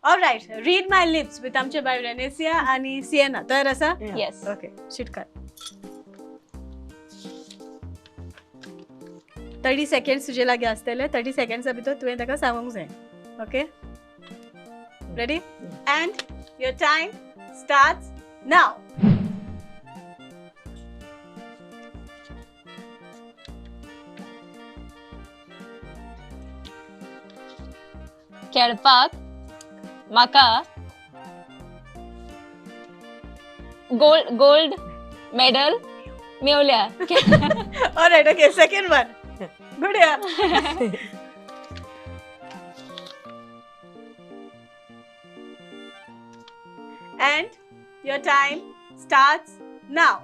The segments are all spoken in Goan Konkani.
Alright, read my lips with आमचे बाय रेनेसिया आणि सिएना. तयार आसा? येस. ओके, शीट कर. 30 सेकंड्स तुजे लागीं आसतले. 30 सेकंड्सा भितर तुवें ताका सांगूंक जाय. Okay, ready? And your time starts now. खेळपाक म्हाका गोल्ड मेडल मेवल्या. Alright, okay, second one. Good यार. And your time starts now.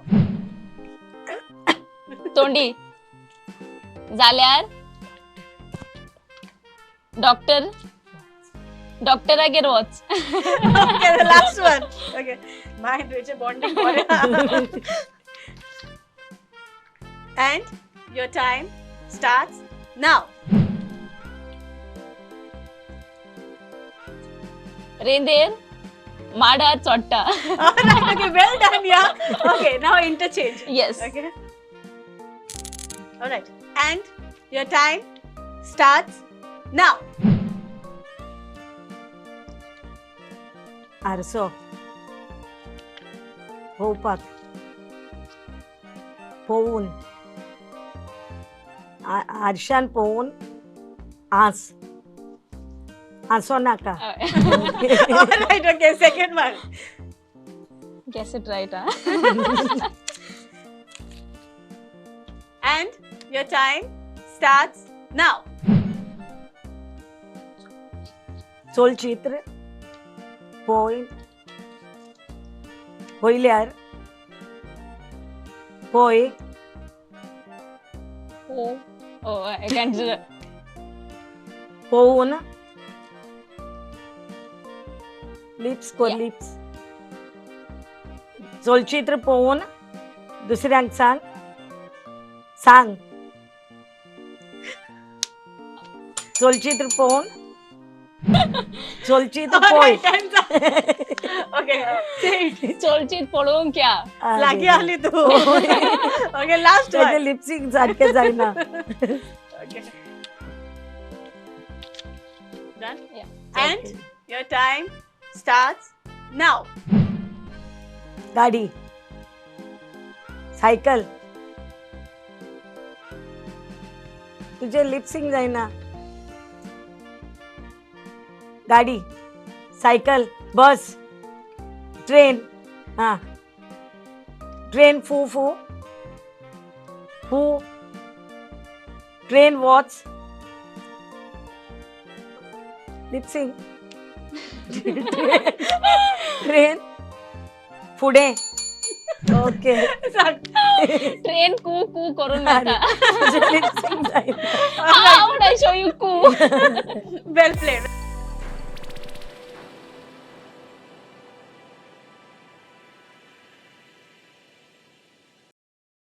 तोंडी जाल्यार डॉक्टर डॉक्टरागेर वच. Okay, the last one. Okay, mind which bonding. And your time starts now. रेंदेर माडार चोडटा. Alright, okay, well done, yeah. Okay, now interchange. Yes. Okay. Alright, and your time starts now. आरसो पोवपाक पोवून आरशान पोवून आस आसो नाका. Alright, okay, second one. Guess it right, हा. And your time starts now. चलचित्र पळय पयल्यार पळय. ओ, I can't. पळोवन लिप्स कर. Yeah. Lips चलचित्र पळोवन दुसऱ्यांक सांग सांग चलचित्र पळोवन चलचित्र पळय. Alright, time's up. Okay, say it. चलचित पळोवंक या. लागी आली तू. Okay, last ताजे one. लिपसिंग सारकें जायना. Okay. Done? Yeah. And your time starts now. गाडी सायकल तुझे लिपसिंग जायना. गाडी सायकल बस ट्रेन. हां, ट्रेन फू फू फू ट्रेन वॉच लिपसिंग ट्रेन फुडें. ओके. ट्रेन कू कू करून वता. तुझे लिपसिंग जायना. How would I show you Koo? Well played.